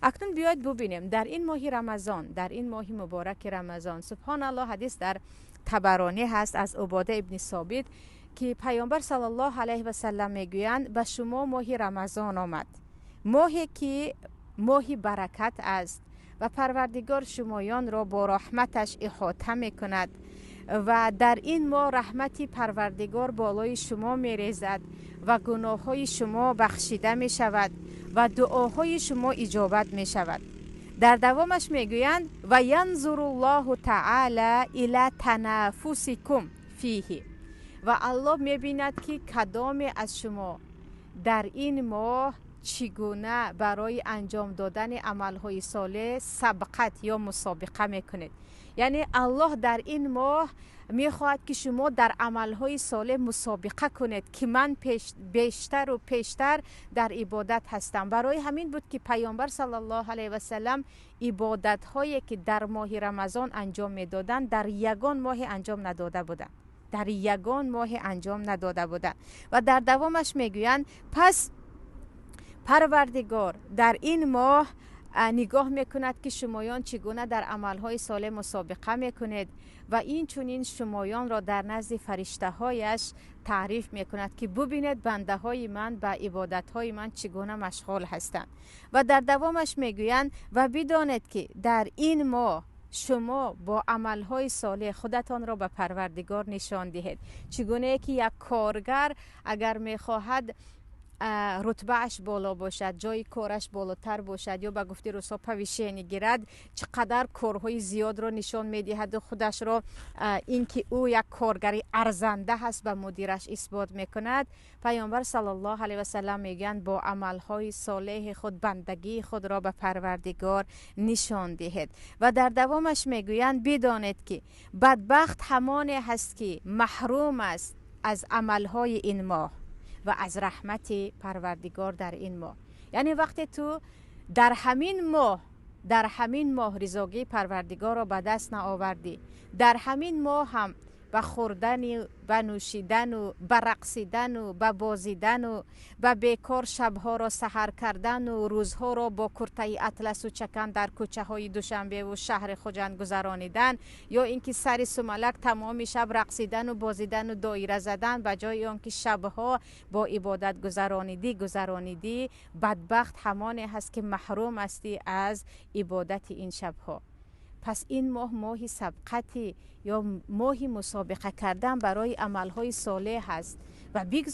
Акнун биёед бубинем, дар ин моҳи Рамазон, дар ин моҳи мубораки Рамазон, субҳоналлоҳ, ҳадис дар Табаронӣ ҳаст аз Убода ибни Собит, ки Паёмбар саллаллоҳу алайҳи васаллам мегӯянд: ба шумо моҳи Рамазон омад, моҳе ки моҳи баракат аст ва Парвардигор шумоёнро бо раҳматаш иҳота мекунад ва дар ин моҳ раҳмати Парвардигор болои шумо мерезад ва гуноҳҳои шумо бахшида мешавад ва дуоҳои шумо иҷобат мешавад. Дар давомаш мегӯянд: ва янзуруллоҳу таъала ила танафусикум фиҳи, ва Аллоҳ мебинад, ки кадоме аз шумо дар ин моҳ чӣ гуна барои анҷом додани амалҳои солеҳ сабқат ё мусобиқа мекунед. Яъне Аллоҳ дар ин моҳ мехоҳад, ки шумо дар амалҳои солеҳ мусобиқа кунед, ки ман бештару пештар дар ибодат ҳастам. Барои ҳамин буд, ки Паёмбар саллаллоҳу алайҳи васаллам ибодатҳое ки дар моҳи Рамазон анҷом медоданд, дар ягон моҳе анҷом надода буданд, дар ягон моҳе анҷом надода буданд. Ва дар давомаш мегӯянд: пас Парвардигор дар ин моҳ нигоҳ мекунад, ки шумоён чӣ гуна дар амалҳои солеҳ мусобиқа мекунед, ва инчунин шумоёнро дар назди фариштаҳояш таъриф мекунад, ки бубинед, бандаҳои ман ба ибодатҳои ман чӣ гуна машғул ҳастанд. Ва дар давомаш мегӯянд: ва бидонед, ки дар ин моҳ шумо бо амалҳои солеҳ худатонро ба Парвардигор нишон диҳед. Чӣ гунае ки як коргар агар мехоҳад рутбааш боло бошад, ҷои кораш болотар бошад ё ба гуфти русҳо повышение гирад, чӣ қадар корҳои зиёдро нишон медиҳаду худашро, ин ки ӯ як коргари арзанда ҳаст, ба мудираш исбот мекунад. Паёмбар саллаллоҳу алайҳи васаллам мегӯянд: бо амалҳои солеҳи худ бандагии худро ба Парвардигор нишон диҳед. Ва дар давомаш мегӯянд: бидонед, ки бадбахт ҳамоне ҳаст, ки маҳрум аст аз амалҳои ин моҳ ва аз раҳмати Парвардигор дар ин моҳ. Яъне вақте ту дар ҳамин моҳ ризогии Парвардигорро ба даст наовардӣ, дар ҳамин моҳ ҳам ба хӯрдани, ба нӯшидану ба рақсидану ба бозидану ба бекор шабҳоро саҳар кардану рӯзҳоро бо куртаи атласу чакан дар кӯчаҳои Душанбеву шаҳри Хуҷанд гузаронидан ё ин ки сари сумалак тамоми шаб рақсидану бозидану доира задан, ба ҷои он ки шабҳо бо ибодат гузаронидӣ, бадбахт ҳамоне ҳаст, ки маҳрум ҳастӣ аз ибодати ин шабҳо. Пас ин моҳ моҳи сабқати ё моҳи мусобиқа кардан барои амалҳои солеҳ ҳаст ва бигзор.